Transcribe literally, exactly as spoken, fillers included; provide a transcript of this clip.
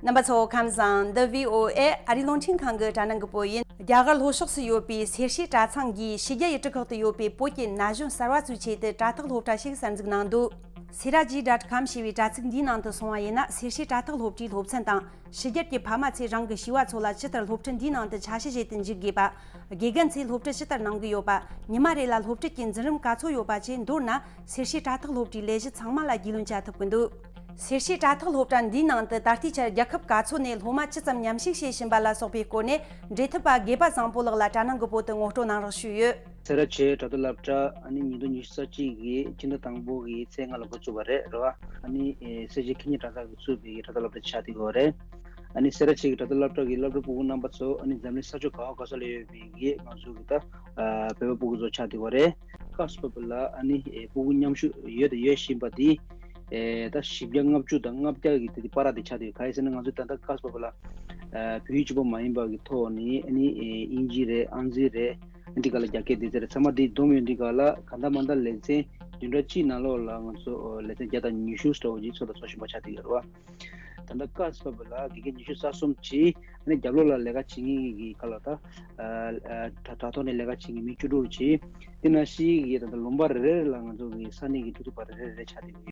རྣམ་པ་ཚོ་ཁམས་བཟང་། འདི་བྷི་ཨོ་ཨེ་ཨ་རིའི་རླུང་འཕྲིན་ཁང་གི་དྲ་སྣང་གི་བོད་ཡིན། རྒྱ་གར་ལྷོ་ཕྱོགས་སུ་ཡོད་པའི་སེར་བྱེས་གྲྭ་ཚང་གིས་ཕྱི་རྒྱལ་ཡུལ་གྲུ་ཁག་ཏུ་ཡོད་པའི་བོད་ཀྱི་ན་གཞོན་གསར་བ་ཚོའི་ཆེད་དུ་དྲ་ཐག་སློབ་གྲྭ་ཞིག་གསར་འཛུགས་གནང་འདུག Seraji dot com ཞེས་པའི་དྲ་ཚིགས་འདིའི་ནང་དུ་སོང་བ་ཡིན་ན། སེར་བྱེས་དྲ་ཐག་སློབ་གྲྭའི་སློབ་ཚན་དང་། ཕྱི་རྒྱལ་གྱི་ཕ་མ་ཚོས་རང་གི་བྱིས་པ་ཚོ་ལ་ཇི་ལྟར་སློབ་ཁྲིད་འདིའི་ནང་དུ་ཆ་ཤས་བྱེད་དུ་འཇུག་དགོས་པ། དགེ་རྒན་ཚོས་སློབ་ཁྲིད་ཇི་ལྟར་གནང་གི་ཡོད་པ། ཉི་མ་རེ་ལ་སློབ་ཁྲིད་ཀྱི་འཛིན་རིམ་ག་ཚོད་ཡོད་པ་བཅས། མདོར་ན་སེར་བྱེས་དྲ་ཐག་སློབ་གྲྭའི་ལས་གཞི་ཚང་མ་ལ་རྒྱུས་ལོན་བྱ་ཐུབ་ཀྱི་འདུག་སེར་བྱེས་དྲ་ཐག་སློབ་གྲྭ་འདིའི་ནང་དུ་ད་ལྟའི་ཆར་རྒྱལ་ཁབ་ག་ཚོད་ནས་སློབ་མ་ཅི་ཙམ་མཉམ་ཞུགས་བྱེད་བཞིན་པ་ལ་སོགས་པའི་སྐོར་ནས། འབྲེལ་མཐུད་པ་དགེ་འཕེལ་བཟང་པོ་ལགས་ལ་དྲ་སྣང་གི་བོད་དུ་ངོ་སྤྲོད་གནང་རོགས་ཞུས་ཡོད། སེ་ར་བྱེས་དྲ་ཐོག་སློབ་གྲྭ་ཨ་ནི་ཉིས་སྟོང་ཉི་ཤུ་རྩ་གཅིག་གི་ཕྱི་ཟླ་དང་པོ་གི་ཚེས་ལྔ་ལ་འགོ་བཙུགས་པ་རེད། རེད་བ། ཨ་ནི་ཨེ་སེར་བྱེས་ཁེ་ཉིན་གྲྭ་ཚང་གིས་བཙུགས་པའི་དྲ་ཐོག་སློབ་གྲྭ་ཆགས་བསྡད་ཡོད་རེད། ཨ་ནི་སེ་ར་བྱེས་ཀྱི་དྲ་ཐོག་སློབ་གྲྭ་གི་སློབ་ཕྲུག་སྤུ་གུ་རྣམ་པ་ཚོ་ཨ་ནི་འཛམ་གླིང་ས་ཕྱོགས་ག་བ་ག་ས་ལ་ཡོད་པའི་གི་ང་ཚོ་གི་ད་ཨ་བོད་པ་སྤུ་གུ་ཚོ་ཆགས་བསྡད་ཡོད་རེད། སྐབས་སུ་བབས་པ་ལ་ཨ་ནི་ཨེ་སྤུ་གུ་མཉམ་ཞུགས་ཡོད་དང་ཡོད་བཞིན་པ་དེ་ཨེ་ད་བཞི་བརྒྱ་ལྔ་བཅུ་དང་ལྔ་བརྒྱ་གི་དེ་དེ་བར་དེ་ཆགས་བསྡད་ཡོད། ག་རེ་ཟེར་ན་ང་ཚོ་ད་ལྟ་སྐབས་སུ་བབས་པ་ལ་ཨ་བོད་ཡིག་གཅིག་པོ་མ་ཡིན་པ་གི་ཐོག་ནས་ཨ་ནི་ཨེ་དབྱིན་ཇི་རེད། ཨང་རྩིས་རེད། འདི་ག་ལ་རྒྱ་སྐད་འདི་ཚོ་རེད། ཚང་མ་འདི་བསྡོམས་ཡོང་དུས་ག་ལ་ག་འདྲ་མ་འདྲ་ལེ་ཚན་བདུན་ཕྲག་གཅིག་ནང་ལོགས་ལ་ང་ཚོ་ལེ་ཚན་བརྒྱ་དང་ཉི་ཤུ་ཙམ་ཅིག་ཚོགས་དང་ཚོགས་བཞིན་པ་ཆགས་བསྡད་ཡོད་རེད་བ། ད་ལྟ་སྐབས་སུ་བབས་པ་ལ་དགེ་རྒན་ཉི་ཤུ་རྩ་གསུམ་ཅིག་ཨ་ནི་རྒྱབ་ལོགས་ལ་ལས་ཀ་བྱེད་མཁན་གྱི་ག་ལ་ད་དྲ་ཐོག་ནས་ལས་ཀ་བྱེད་མཁན་མི་བཅུ་དྲུག་ཅིག་དེ་ནང་བཞིན་གྱི་ད་ལྟ་ལུང་པ་རེ་རེ་ལ་ང་ཚོ་གི་ས་གནས་ཀྱི་ཏུ་ཏུ་པ་རེ་རེ་རེ་ཆགས་བསྡད་ཡོད།